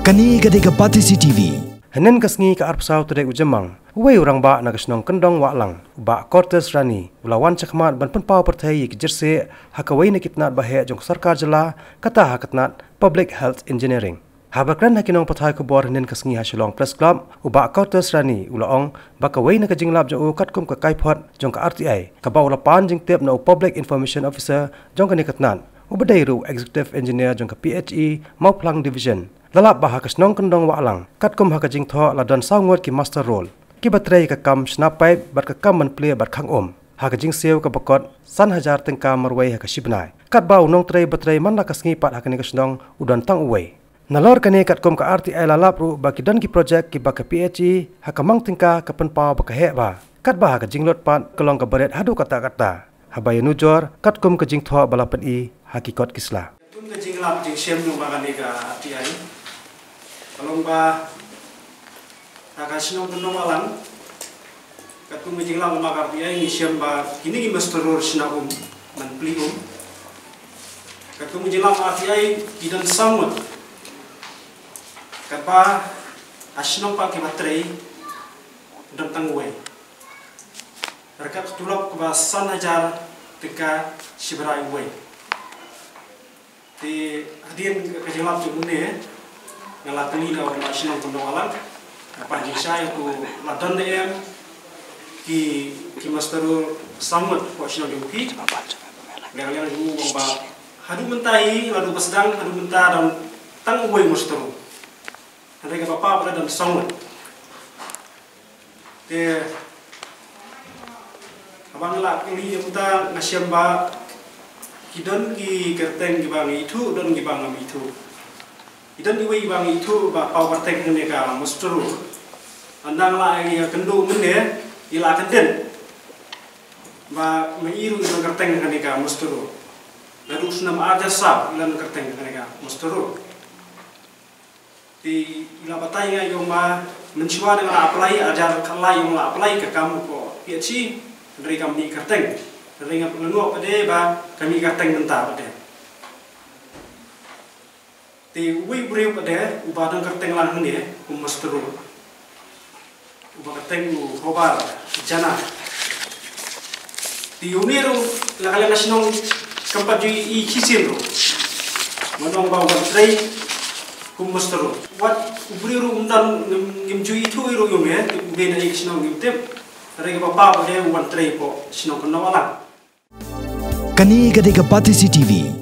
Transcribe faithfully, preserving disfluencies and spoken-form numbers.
Kane ka dei ka Batesi T V. Hynnin ka sngi ka arphew saw tarik u Jymmang, uwei u rangbah na ka shnong Kyndong Wahlang, u Bah Cortes Rani, u la wan shakhmat ban pynpaw pyrthei ïa ki jyrsieh ha kawei na ki tnat baheh jong ka sorkar jylla, kata ha ka tnat Public Health Engineering. Haba kren ha ki nongpathai khubor hynnin ka sngi ha Shillong Press Club, u Bah Cortes Rani u la ong ba kawei na ka jinglap jong u katkum ka kaiphod jong ka R T I, kaba u la pan jingtip na u Public Information Officer jong kane ka tnat, uba dei ruh u Executive Engineer jong ka P H E Mawphlang Division, la lap ba ha ka shnong Kyndong Wahlang, katkum ha ka jingthoh, la don saw ngut ki muster roll, kiba trei ka kam shna paip bad ka kam ban plie bad khang um, ha ka jingsiew kaba kot san hajar tyngka marwei ha ka shibnai. Katba u nongtrei ba trei man la ka sngi pat ha kane ka shnong u don tang uwei. Nalor kane, katkum ka R T I, la lap ruh ba ki don ki projek kiba ka P H E ha ka mang tyngka ka pynpaw ba ka heh bha, katba ha ka jinglut pat ka long kaba rit haduh katta katta, haba ïanujor katkum ka jingthoh ba la pyni ha ki kot ki sla. Katkum ka jinglap jingshem jong ba kane ka R T I, ka long ba ha ka shnong Kyndong Wahlang, katkum ka jinglap jong ba ka R T I, ngi shem ba kine ki muster roll shna um, ban plie um. Katkum ka jinglap R T I, ki don saw ngut, katba ha shnong pat kiba trei don tang uwei. Ryngkat ka tulop kaba san hajar tyngka shibnai uwei. Te hadien ka jinglap jong une, nga la kylli da u rangbah shnong Kyndong Wahlang, nga pan jingshai, to la don ne em ki, ki muster roll saw ngut hapoh shnong jong phi. Nga kylli ïa u, u ong ba haduh mynta hi, haduh ba sdang, haduh mynta don tang uwei muster roll. Hynrei kaba paw pat don saw ngut. Te haba nga la kylli ïa uta, nga shem ba ki don ki kyrteng kiba nga ithuh, don kiba ngam ithuh. Ki don kiwei kiba nga ithuh ba paw kyrteng ha kane ka muster roll. Ynda nga la ïakynduh mynne, i la kyndit ba ma i ruh i don kyrteng ha kane ka muster roll. Naduh u snem ar hajar saw i la don kyrteng ha kane ka muster roll. Te i la batai ïa nga, i ong ba mynshuwa da nga la apply, ar hajar khatlai i ong la apply ka kam ko P H E, hynrei kam mih kyrteng. Hynrei nga pynlyngngoh pat de ba ka mih kyrteng mynta pat de. Te uwei u briew pat de uba don kyrteng lang hangne kum muster roll, uba kyrteng u Hobar Jana. Te une ruh la ka liang ka shnong kam pat ju i shisien ruh. Ngan ong ba u wan trei kum muster roll. Wat u briew ruh um don, ngim, ngim ju ithuh ruh ïa une, te u dei na i shnong ngim tip. Hynrei kaba paw pat de u wan trei hapoh shnong Kyndong Wahlang. Kane ka dei ka Batesi T V.